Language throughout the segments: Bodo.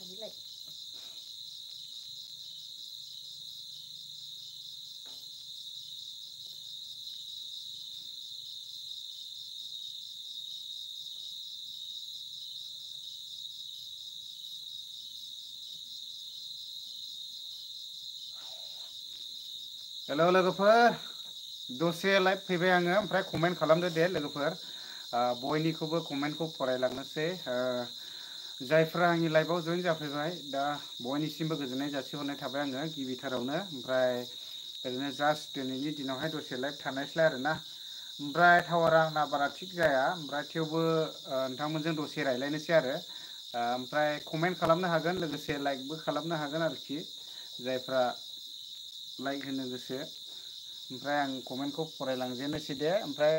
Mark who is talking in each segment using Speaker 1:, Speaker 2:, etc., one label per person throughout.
Speaker 1: हेलो लोगोफोर दसे लाइभ फैबाय आङो ओमफ्राय कमेन्ट खालामदो दे लोगोफोर बयनिखौबो कमेन्टखौ फरायलांनोसै जायफ्रा आंनि लाइभआव जइन जाफैबाय दा बयनिसिमबो गोजोननाय जासिहरनाय थाबाय आङो गिबिथारावनो ओमफ्राय ओरैनो जास्ट दिनैनि दिनावहाय दसे लाइभ थानायस्लाय आरोना ओमफ्राय टावारा आंना बारा थिग जाया ओमफ्राय थेवबो नोंथांमोनजों दसे रायलायनोसै आरो ओमफ्राय कमेन्ट खालामनो हागोन लोगोसे लाइकबो खालामनो हागोन आरोखि जायफ्रा लाइक होनो गोसो ओमफ्राय आं कमेन्टखौ फरायलांजेननोसै दे ओमफ्राय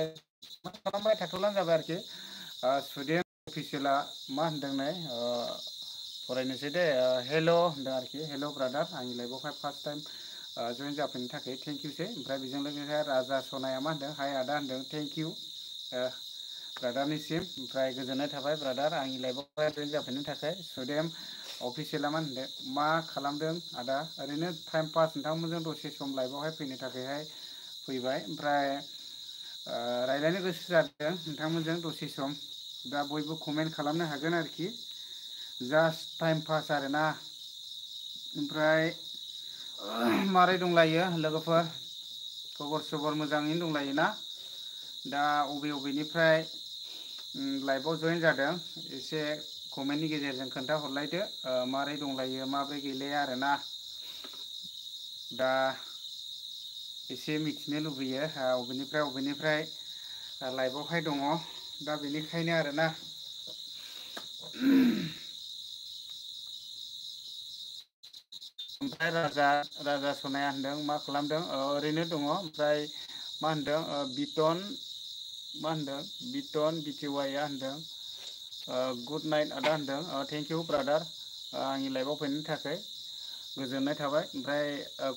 Speaker 1: मा खालामबाय थाथ'लानो जाबाय आरोखि स्टुडेन्ट अफिसियेला मा होनदों नै फरायनोसै दे हेल' होनदों आरोखि हेल' ब्रादार आंनि लाइफआवहाय फार्स्ट टाइम जइन जाफैनो थाखाय थेंक इउसै ओमफ्राय बेजों लोगोसे राजा सनाया मा होनदों हाय आदा होनदों थेंक इउ ब्रादारनिसिम ओमफ्राय गोजोननाय थाबाय ब्रादार आंनि लाइफआवहाय जइन जाफैनो थाखाय स्टुडेन्ट अफिसियेला मा होनदों मा खालामदों आदा ओरैनो टाइम पास नोंथांमोनजों दसे सम लाइभआवहाय फैनो थाखायहाय फैबाय ओमफ्राय रायलायनो गोसो जादों नोंथांमोनजों दसे सम दा बयबो कमेन्ट खालामनो हागोन आरोखि जास्ट टाइम पास आरोना ओमफ्राय मारै दंलायो लोगोफोर खबर सबर मोजाङैनो दंलायो ना दा अबेनिफ्राय लाइभआव जइन जादों एसे कमेन्टनि गेजेरजों खोन्थाहरलायदो मारै दंलायो माब्रै गैलाया आरोना दा एसे मिथिनो लुबैयो अबेनिफ्राय लाइभआवहाय दङ दा बेनिखायनो आरोना ओमफ्राय राजा सनाया होनदों मा खालामदों ओरैनो दङ ओमफ्राय मा होनदों बिटन मा होनदों बिटन बिटिवाइआ होनदों गुड नाइट आदा होनदों थेंक इउ ब्रादार आंनि लाइभआव फैनायनि थाखाय गोजोननाय थाबाय ओमफ्राय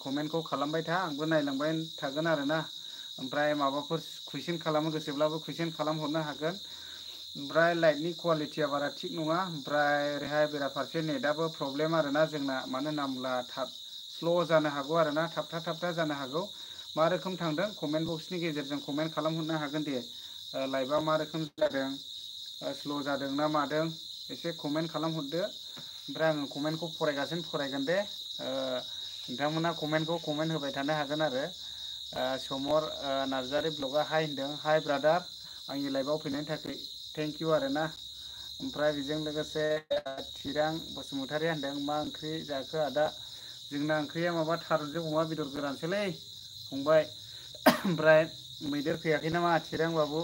Speaker 1: कमेन्टखौ खालामबाय था आंबो नायलांबाय थागोन आरोना ओमफ्राय माबाफोर कुइसन खालामनो गोसोब्लाबो कुइसन खालामहरनो हागोन ओमफ्राय लाइटनि कुवालिटिया बारा थिग नङा ओमफ्राय ओरैहाय बेराफारसे नेटआबो प्रब्लेम आरोना जोंना मानो होनना बुङोब्ला थाब स्ल' जानो हागौ आरोना थाबथा जानो हागौ मा रोखोम थांदों कमेन्ट बक्सनि गेजेरजों कमेन्ट खालामहरनो हागोन दे लाइभआ मा रोखोम जादों स्ल' जादों ना मादों एसे कमेन्ट खालामहरदो ओमफ्राय आङो कमेन्टखौ फरायगोन दे नोंथांमोना कमेन्टखौ कमेन्ट होबाय थानो हागोन आरो समर नार्जारि ब्लगआ हाय होनदों हाय ब्रादार आंनि लाइभआव फैनायनि थाखाय थेंक इउ आरोना ओमफ्राय बेजों लोगोसे थिरां बसुमतारिया होनदों मा ओंख्रि जाखो आदा जोंना ओंख्रिया माबा थारुनजों अमा बेदर गोरानसोलै फंबाय ओमफ्राय मैदेर फैयाखै नामा थिरां बाबु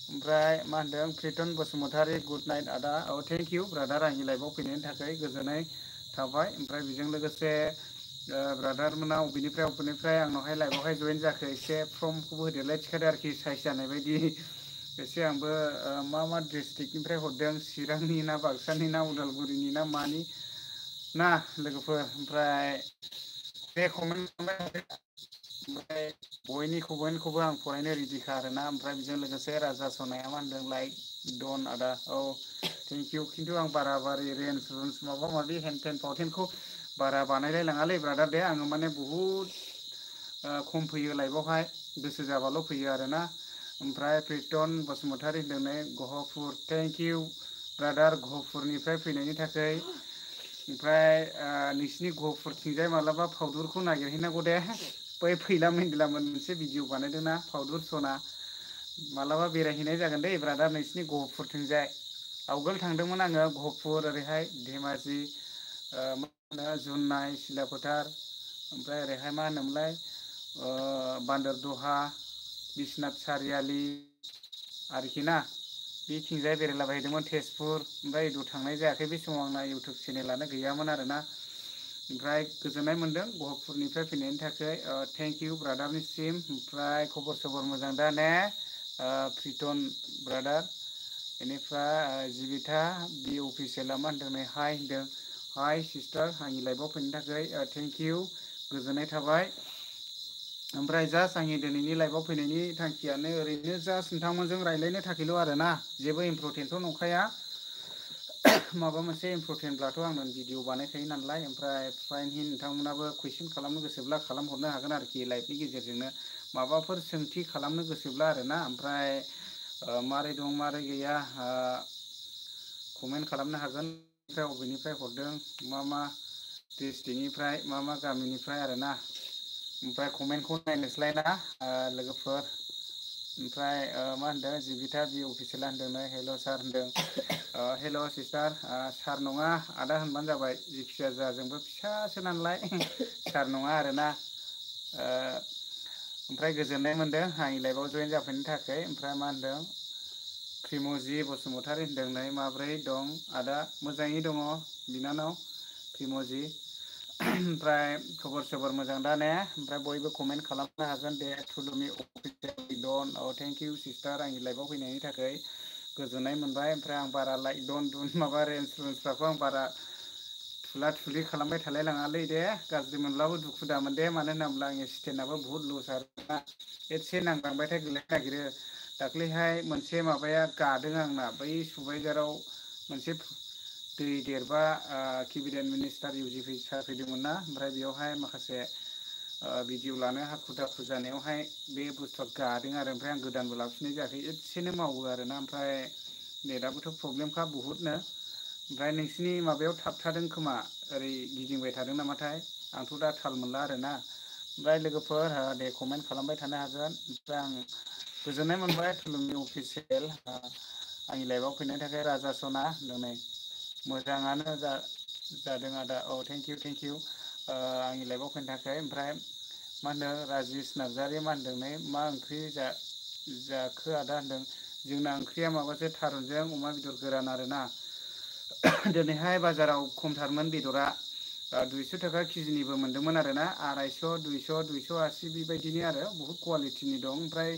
Speaker 1: ओमफ्राय मा होनदों प्रिटन बसुमतारि गुड नाइट आदा थेंक इउ ब्रादार आंनि लाइभआव फैनायनि थाखाय गोजोननाय थाबाय ओमफ्राय बेजों लोगोसे ब्रादार मोना अबेनिफ्राय आंनावहाय लाइभआवहाय जइन जाखो एसे फर्मखौबो होदेरलाय थिखादो आरोखि साइज जानाय बायदि एसे आंबो मा डिस्ट्रिक्टनिफ्राय हरदों चिरांनि ना बाक्सानि ना उदालगुरिनि ना मानि ना लोगोफोर ओमफ्राय बे कमेन्ट ओमफ्राय बयनि कमेन्टखौबो आं फरायनो रेडिखा आरोना ओमफ्राय बेजों लोगोसे राजा सनाया मा होनदों लाइक डन आदा थेंक इउ खिन्थु आं बारा रेन्स माबा माबि हेन फावथेनखौ बारा बानायलायलाङालै ब्रादार दे आङो माने बुहुद खम फैयो लाइभआवहाय गोसो जाबाल' फैयो आरोना ओमफ्राय प्रिटन बसुमतारि होनदों गहपुर थेंक इउ ब्रादार गहपुरनिफ्राय फैनायनि थाखाय ओमफ्राय नोंसिनि गहपुरथिंजाय मालाबा फावदुरखौ नागिरहैनांगौ दे बै फैला मेन्देलामोन मोनसे भिडिअ बानायदोंना फावदुर सना मालाबा बेरायहैनाय जागोन दे ब्रादार नोंसिनि गहपुरथिंजाय आवगोल थांदोंमोन आङो गहपुर ओरैहाय धेमाजि मा होनो जुननाय सिलाफोथार ओमफ्राय ओरैहाय मा होनोमोनलाय बान्दोरदहा बिश्वनाथ सारियालि आरोखि ना बेथिंजाय बेरायलाबायहैदोंमोन तेजपुर ओमफ्राय एदु थांनाय जायाखै बे समाव आंना इउटुब चेनेलानो गैयामोन आरोना ओमफ्राय गोजोननाय मोन्दों गहपुरनिफ्राय फैनायनि थाखाय थेंक इउ ब्रादारनिसिम ओमफ्राय खबर सबर मोजां दा ने प्रिटन ब्रादार बेनिफ्राय जिबिता बि अफिसियेला मा होनदों नै हाय होनदों हाय सिस्टार आंनि लाइभआव फैनो थाखाय थेंक इउ गोजोननाय थाबाय ओमफ्राय जास्ट आंनि दिनैनि लाइभआव फैनायनि थांखियानो ओरैनो जास्ट नोंथांमोनजों रायज्लायनो थाखायल' आरोना जेबो इम्परटेन्टथ' नंखाया माबा मोनसे इम्परटेन्टब्लाथ' आंनो भिडिअ बानायखायो नालाय ओमफ्राय फ्रायनि नोंथांमोनाबो कुइसन खालामनो गोसोब्ला खालामहरनो हागोन आरोखि लाइभनि गेजेरजोंनो माबाफोर सोंथि खालामनो गोसोब्ला आरोना ओमफ्राय मारै दं मारै गैया कमेन्ट खालामनो हागोन ओमफ्राय बबेनिफ्राय हरदों मा डिस्ट्रिक्टनिफ्राय मा गामिनिफ्राय आरोना ओमफ्राय कमेन्टखौ नायनोसैलायना लोगोफोर ओमफ्राय मा होनदों जिबिता बि अफिसियेला होनदों हेल' सार होनदों हेल' सिस्टार सार नङा आदा होनबानो जाबाय जिखिजाया जा जोंबो फिसासो नालाय सार नङा आरोना ओमफ्राय गोजोननाय मोनदों आंनि लाइभआव जयेन जाफैनो थाखाय ओमफ्राय मा होनदों प्रिमजि बसुमतारी होनदों नै माब्रै दं आदा मोजाङै दङ बिनानाव प्रिमजि ओमफ्राय खबर सबर मोजां दा ने ओमफ्राय बयबो कमेन्ट खालामनो हागोन दे Thulumi official done thank you sister आंनि लाइभआव फैनायनि थाखाय गोजोननाय मोनबाय ओमफ्राय आं बारा लाइक डन माबा रेन्सफ्राखौ आं बारा थुला थुलि खालामबाय थालाय लाङालै दे गाज्रि मोनब्लाबो दुखु दामोन दे मानो होनोब्ला आंनि स्टेन्डआबो बुहुत लुज आरोना एसे नांलांबायथाय गोलैनो नागिरो दाख्लैहाय मोनसे माबाया गादों आंना बै सुबायझाराव मोनसे दै देरबा केबिनेट मिनिस्टार इउ जि पि सार फैदोंमोन ना ओमफ्राय बेयावहाय माखासे भिडिअ लानो हाखु दाखु जानायावहाय बे बुस्थुआ गादों आरो ओमफ्राय आं गोदानबो लाफिननाय जायाखै एसेनो मावो आरोना ओमफ्राय नेटआबोथ' प्रब्लेमखा बुहुदनो ओमफ्राय नोंसिनि माबायाव थाबथादों खोमा ओरै गिदिंबाय थादों नामाथाय आंथ' दा थाल मोनला आरोना ओमफ्राय लोगोफोर दे कमेन्ट खालामबाय थानो हागोन ओमफ्राय आं गोजोननाय मोनबाय थुलुंनि अफिसियेल आंनि लाइभआव फैनायनि थाखाय राजा सना होनदों मोजाङानो जादों आदा थेंक इउ आंनि लाइभआव फैनो थाखाय ओमफ्राय मा होनदों राजेस नार्जारि मा होनदों नै मा ओंख्रि जाखो आदा होनदों जोंना ओंख्रिया माबासो थारुनजों अमा बेदर गोरान आरोना दिनैहाय बाजाराव खमथारमोन बेदरा 200 थाखा केजिनिबो मोनदोंमोन आरोना 250 200 280 बेबायदिनो आरो बहुत कुवालिटिनि दं ओमफ्राय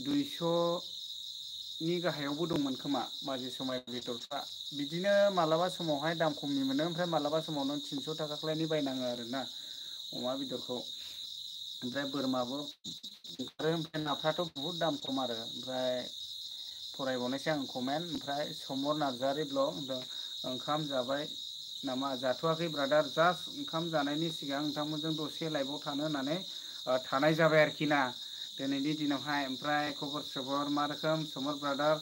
Speaker 1: 200नि गाहायावबो दंमोन खोमा माजे समाय बेदरफ्रा बिदिनो मालाबा समावहाय दाम खमनि मोनो ओमफ्राय मालाबा समाव नों 300 थाखाख्लायनि बायनाङो आरोना अमा बेदरखौ ओमफ्राय बोरमाबो ओंखारो ओमफ्राय नाफ्राथ' बहुद दाम खम आरो ओमफ्राय फरायबावनायसै आं कमेन्ट ओमफ्राय समर नार्जारि ब्लग होनदों ओंखाम जाबाय नामा जाथ'वाखै ब्रादार जास्ट ओंखाम जानायनि सिगां नोंथांमोनजों दसे लाइभआव थानो होननानै थानाय जाबाय आरोखि ना दिनैनि दिनावहाय ओमफ्राय खबर सबर मा रोखोम समर ब्रादार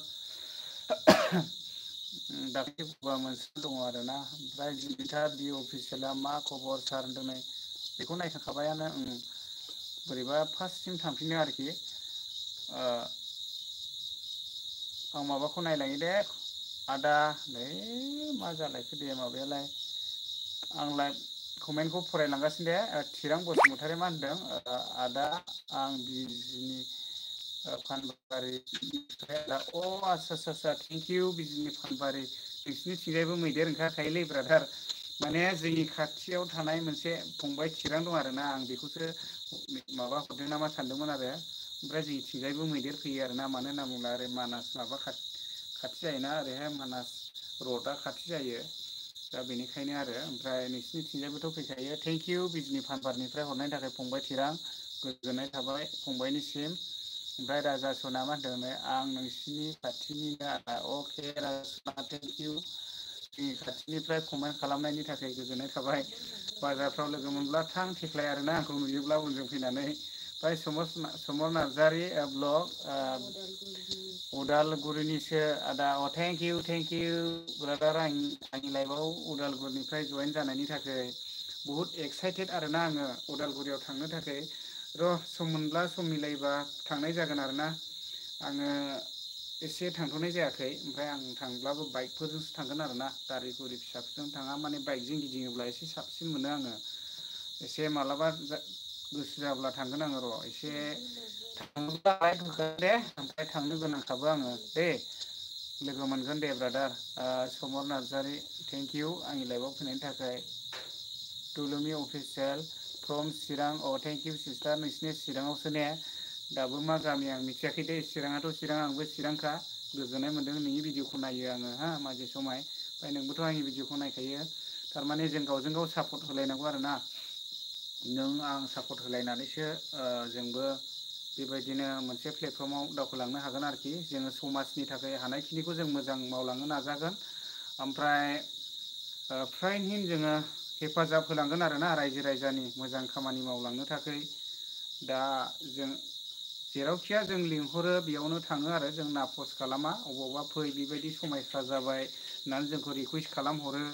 Speaker 1: दाख्लै गगा मोनसे दङ आरोना ओमफ्राय जिबिता बि अफिसियेला मा खबर सार होनदों नै बेखौ नायखांखाबायानो बोरैबा फार्स्टसिम थांफिनो आरोखि आं माबाखौ नायलायो दे आदा नै मा जालायखो दे माबायालाय आं लाइभ कमेन्टखौ फरायलांगासिनो दे थिरां बसुमतारी मा होनदों आदा आं बिजिनि फानबारिनिफ्राय आदसा थेंक इउ बिजिनि फानबारि नोंसिनिथिंजायबो मैदेर ओंखारखायोलै ब्रादार माने जोंनि खाथियाव थानाय मोनसे फंबाय थिरां दं आरोना आं बेखौसो माबा हरदों नामा सानदोंमोन आरो ओमफ्राय जोंनिथिंजायबो मैदेर फैयो आरोना मानो होनना बुङोब्ला ओरै मानास माबा खाथि जायोना ओरैहाय मानास रडआ खाथि जायो दा बेनिखायनो आरो ओमफ्राय नोंसिनिथिंजायबोथ' फैखायो थेंक इउ बिजिनि फानबारनिफ्राय हरनायनि थाखाय फंबाय थिरां गोजोननाय थाबाय फंबायनिसिम ओमफ्राय राजा सना मा होनदों आं नोंसिनि खाथिनिनो आदा अके राजा सना थेंक इउ जोंनि खाथिनिफ्राय कमेन्ट खालामनायनि थाखाय गोजोननाय थाबाय बाजारफ्राव लोगो मोनब्ला थां थेख्लाय आरोना आंखौ नुयोब्ला उनजों फैनानै ओमफ्राय समर नार्जारि ब्लग उदालगुरिनिसो आदा थेंक इउ ब्रादार आंनि लाइभआव उदालगुरिनिफ्राय जयेन जानायनि थाखाय बुहुद एक्साइटेड आरोना आङो उदालगुरियाव थांनो थाखाय र' सम मोनब्ला सम मिलायोबा थांनाय जागोन आरोना आङो एसे थांथ'नाय जायाखै ओमफ्राय आं थांब्लाबो बाइकफोरजोंसो थांगोन आरोना गारि गुरि फिसाफोरजों थाङा माने बाइकजों गिदिङोब्ला एसे साबसिन मोनो आङो एसे मालाबा गोसो जाब्ला थांगोन आङो र' एसे थाङोब्ला बाइक होखागोन दे ओमफ्राय थांनो गोनांखाबो आङो दे लोगो मोनगोन दे brother Samar Narzary thank you आंनि लाइभआव फैनायनि थाखाय Tulumi official from Chirang thank you sister नोंसिनि चिराङावसो ने दाबो मा गामि आं मिथियाखै दे चिराङाथ' चिरां आंबो चिरांखा गोजोननाय मोन्दों नोंनि भिडिअखौ नायो आङो माजे समाय ओमफ्राय नोंबोथ' आंनि भिडिअखौ नायखायो थारमाने जों गावजों गाव सापर्ट होलायनांगौ आरोना नों आं सापर्ट होलायनानैसो जोंबो बेबायदिनो मोनसे प्लेटफर्माव दावखोलांनो हागोन आरोखि जोङो समाजनि थाखाय हानायखिनिखौ जों मोजां मावलांनो नाजागोन ओमफ्राय फ्रायनो जोङो हेफाजाब होलांगोन आरोना रायजो राजानि मोजां खामानि मावलांनो थाखाय दा जों जेरावखिया जों लिंहरो बेयावनो थाङो आरो जों नापस खालामा अबावबा फै बेबायदि समायसा जाबाय होननानै जोंखौ रिकुवेस्ट खालामहरो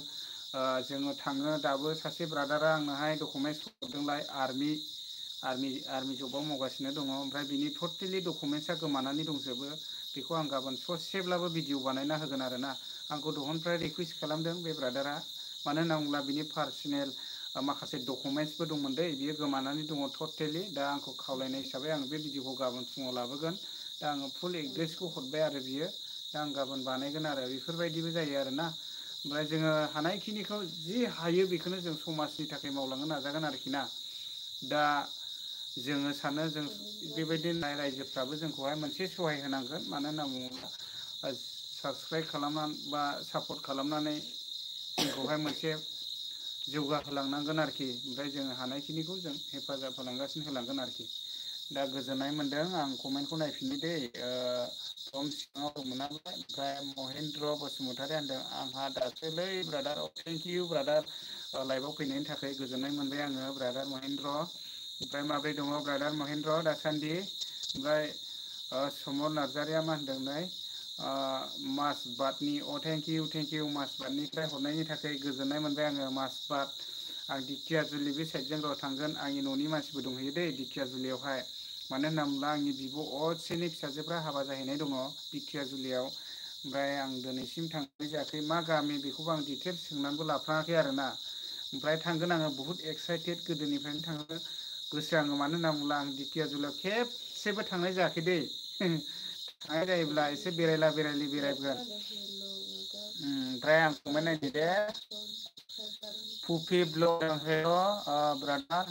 Speaker 1: जोङो थाङो दाबो सासे ब्रादारा आंनोहाय डकुमेन्टस हरदोंलाय आर्मि जबाव मावगासिनो दङ ओमफ्राय बिनि टटेलि डकुमेन्टसा गोमानानै दंजोबो बेखौ आं गाबोन ससेब्लाबो भिडिअ बानायना होगोन आरोना आंखौ दहननिफ्राय रिकुवेस्ट खालामदों बे ब्रादारा मानो होनना बुङोब्ला बिनि पार्सनेल माखासे डकुमेन्टसबो दंमोन दै बियो गोमानानै दङ टटेलि दा आंखौ खावलायनाय हिसाबै आं बे भिडिअखौ गाबोन फुङाव लाबोगोन दा आङो फुल एड्रेसखौ हरबाय आरो बियो दा आं गाबोन बानायगोन आरो बेफोरबायदिबो जायो आरोना ओमफ्राय जोङो हानायखिनिखौ जि हायो बेखौनो जों समाजनि थाखाय मावलांनो नाजागोन आरोखि ना दा जोङो सानो जों बेबायदि रायजोफ्राबो जोंखौहाय मोनसे सहाय होनांगोन मानो होनना बुङोब्ला साबसक्राइब खालामनानै बा सापर्ट खालामनानै जोंखौहाय मोनसे जौगाहोलांनांगोन आरोखि ओमफ्राय जोङो हानायखिनिखौ जों हेफाजाब होलांगोन आरोखि दा गोजोननाय मोन्दों आं कमेन्टखौ नायफिननो दै फ्रम सिङाव दंमोन नालाय ओमफ्राय महेन्द्र बसुमतारी होनदों आंहा दासोलै ब्रादार थेंक इउ ब्रादार लाइभआव फैनायनि थाखाय गोजोननाय मोनबाय आङो ब्रादार महेन्द्र ओमफ्राय माब्रै दङ ब्रादार महेन्द्र दासान्दि ओमफ्राय समर नार्जारिया मा होनदों नै मासबादनि थेंक इउ मासबादनिफ्राय हरनायनि थाखाय गोजोननाय मोनबाय आङो मासबाद आं दिखियाजुलि बे साइडजों र' थांगोन आंनि न'नि मानसिबो दंहैयो दै दिखियाजुलियावहाय मानो होनना बुङोब्ला आंनि बिब' असेनि फिसाजोफ्रा हाबा जाहैनाय दङ दिखियाजुलियाव ओमफ्राय आं दिनैसिम थांनाय जायाखै मा गामि बेखौबो आं डिटेल्स सोंनानैबो लाफ्लाङाखै आरोना ओमफ्राय थांगोन आङो बुहुद एक्साइटेड गोदोनिफ्रायनो थांनो गोसो आङो मानो होनना बुङोब्ला आं दिखियाजुलियाव खेबसेबो थांनाय जायाखै दै थांनाय जायोब्ला एसे बेरायगोन ओमफ्राय आं कमेन्ट नायदो दे पुफि ब्लग हेल' ब्रादार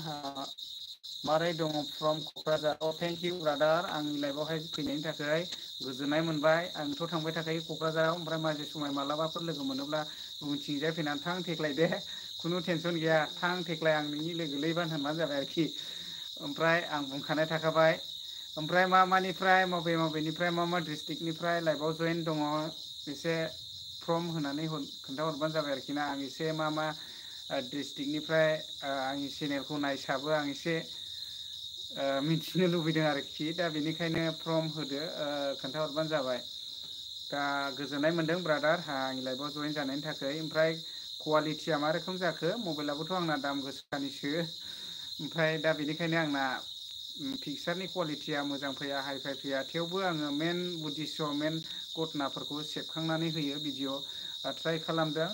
Speaker 1: मारै दङ from Kokrajhar thank you brother आंनि लाइफआवहाय फैनायनि थाखाय गोजोननाय मोनबाय आंथ' थांबाय थाखायो क'क्राझाराव ओमफ्राय माजे समाय मालाबाफोर लोगो मोनोब्ला उनथिंजाय फैनानै थां थेख्लाय दे खुनु टेनसन गैया थां थेख्लाय आं नोंनि लोगोलैबानो होनबानो जाबाय आरोखि ओमफ्राय आं बुंखानाय थाखाबाय ओमफ्राय मानिफ्राय मबेनिफ्राय मा डिस्ट्रिक्टनिफ्राय लाइभआव जयेन दङ एसे फर्म होनानै खोन्थाहरबानो जाबाय आरोखि ना आं एसे मा डिस्ट्रिक्टनिफ्राय आंनि चेनेलखौ नायसाबो आं एसे मिथिनो लुबैदों आरोखि दा बेनिखायनो फर्म होदो खोन्थाहरबानो जाबाय दा गोजोननाय मोन्दों ब्रादार आंनि लाइफआव जयेन जानायनि थाखाय ओमफ्राय कुवालिटिया मा रोखोम जाखो मबाइलाबोथ' आंना दाम गोसानिसो ओमफ्राय दा बेनिखायनो आंना पिकचारनि कुवालिटिया मोजां फैया हाइफाइ फैया थेवबो आङो मेन उद्देश्य मेन घटनाफोरखौ सेबखांनानै होयो भिडिअ ट्राइ खालामदों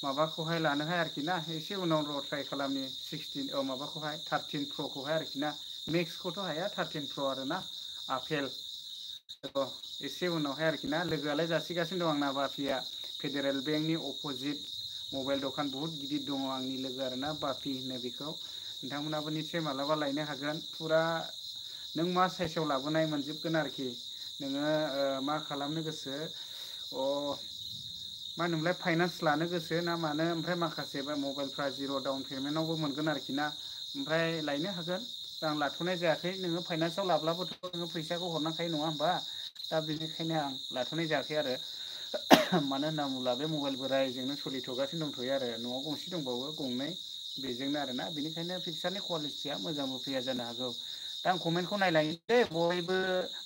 Speaker 1: माबाखौहाय लानोहाय आरोखि ना एसे उनाव र' ट्राइ खालामनि 16 माबाखौहाय 13 प्र'खौहाय आरोखि ना मेक्सखौथ' हाया 13 प्र' आरोना आपेल एसे उनावहाय आरोखि ना लोगोआलाय जासिगासिनो दं आंना बाफिया फेडारेल बेंकनि अपोजिट मबाइल दखान बहुद गिदिर दङ आंनि लोगो आरोना बाफि होनो बेखौ नोंथांमोनाबो निसय मालाबा लायनो हागोन फुरा नों मा साइसआव लाबोनाय मोनजोबगोन आरोखि नोङो मा खालामनो गोसो मा होनोमोनलाय फाइनान्स लानो गोसो ना मानो ओमफ्राय माखासे मबाइलफ्रा जिर' डाउन पेमेन्टआवबो मोनगोन आरोखि ना ओमफ्राय लायनो हागोन आं लाथ'नाय जायाखै नोङो फाइनान्सआव लाब्लाबोथ' नोङो फैसाखौ हरनांखायो नङा होमबा दा बेनिखायनो आं लाथ'नाय जायाखै आरो मानो होनना बुङोब्ला बे मबाइल बोराइजोंनो सोलिथ'गासिनो दंथ'यो आरो न'आव गंसे दंबावो गंनै बेजोंनो आरोना बेनिखायनो पिकचारनि कुवालिटिया मोजांबो फैया जानो हागौ दा आं कमेन्टखौ नायलांनि दे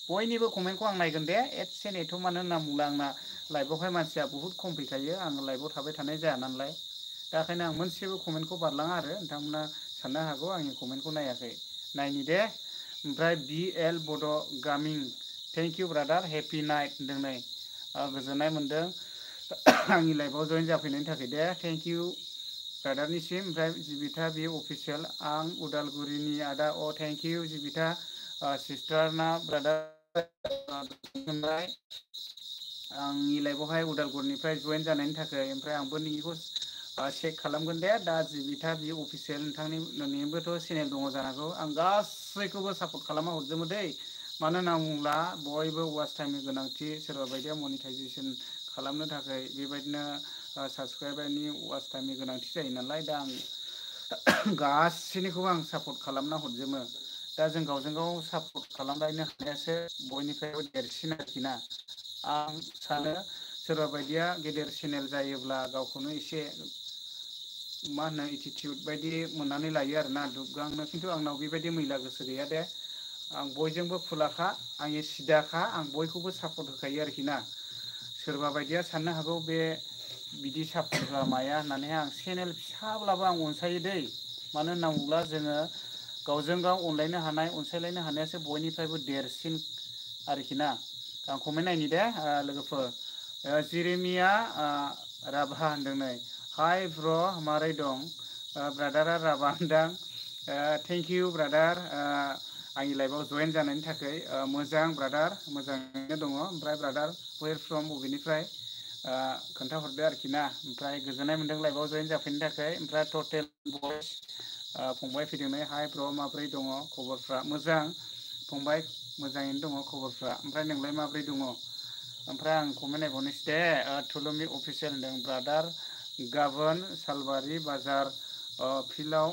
Speaker 1: बयनिबो कमेन्टखौ आं नायगोन दे एसे नेथ' मानो होनना बुङोब्ला आंना लाइभआवहाय मानसिया बुहुद खम फैखायो आं लाइभआव थाबाय थानाय जाया नालाय दा ओंखायनो आं मोनसेबो कमेन्टखौ बारलाङा आरो नोंथांमोना साननो हागौ आंनि कमेन्टखौ नायाखै नायनि दे ओमफ्राय BL Bodo' gaming thank you brother happy night होनदों नै गोजोननाय मोन्दों आंनि लाइफआव जयेन जाफैनायनि थाखाय दे थेंक इउ ब्रादारनिसिम ओमफ्राय जिबिथा बि अफिसियेल आं उदालगुरिनि आदा थेंक इउ जिबिथा सिस्टारना ब्रादार मोनबाय आंनि लाइफआवहाय उदालगुरिनिफ्राय जयेन जानायनि थाखाय ओमफ्राय आंबो नोंनिखौ चेक खालामगोन दे दा जिबिथा बि अफिसियेल नोंनिबोथ' चेनेल दङ जानांगौ आं गासैखौबो सापर्ट खालामना हरजोबो दै मानो होनना बुङोब्ला बयबो वाच टाइमनि गोनांथि सोरबा बायदिया मनिटाइजेसन खालामनो थाखाय बेबायदिनो साबसक्राइबारनि वाच टाइमनि गोनांथि जायो नालाय दा आं गासैनिखौबो आं सापर्ट खालामना हरजोबो दा जों गावजों गाव सापर्ट खालामलायनो हानायासो बयनिफ्रायबो देरसिन आरोखि ना आं सानो सोरबा बायदिया गेदेर चेनेल जायोब्ला गावखौनो एसे मा होनो एटिटिउड बायदि मोननानै लायो आरोना दुबगांनो खिन्थु आंनाव बेबायदि मैला गोसो गैया दे आं बयजोंबो खुलाखा आंनि सिदाखा आं बयखौबो सापर्ट होखायो आरोखि ना सोरबा बायदिया साननो हागौ बे बिदि सापर्ट होआ माया होननानैहाय आं चेनेल फिसाब्लाबो आं अनसायो दै मानो होनना बुङोब्ला जोङो गावजों गाव अनलायनो हानाय अनसायलायनो हानायासो बयनिफ्रायबो देरसिन आरोखि ना आं कमेन्ट नायनि दे लोगोफोर जिरेमिया राभा होनदों नै हाय ब्र मारै दं ब्रादारा राभादां थेंक इउ ब्रादार आंनि लाइफआव जयेन जानायनि थाखाय मोजां ब्रादार मोजाङैनो दङ ओमफ्राय ब्रादार वेर फ्रम बबेनिफ्राय खोन्थाहरदो आरोखि ना ओमफ्राय गोजोननाय मोन्दों लाइफआव जयेन जाफैनो थाखाय ओमफ्राय टटेल बयस फंबाय फैदों नै हाय ब्र माब्रै दङ खबरफ्रा मोजां फंबाय मोजाङैनो दङ खबरफ्रा ओमफ्राय नोंलाय माब्रै दङ ओमफ्राय आं कमेन्ट नायबावनोसै दे थुलुमि अफिसियेल होनदों ब्रादार गाबोन सालबारि बाजार फिल्डआव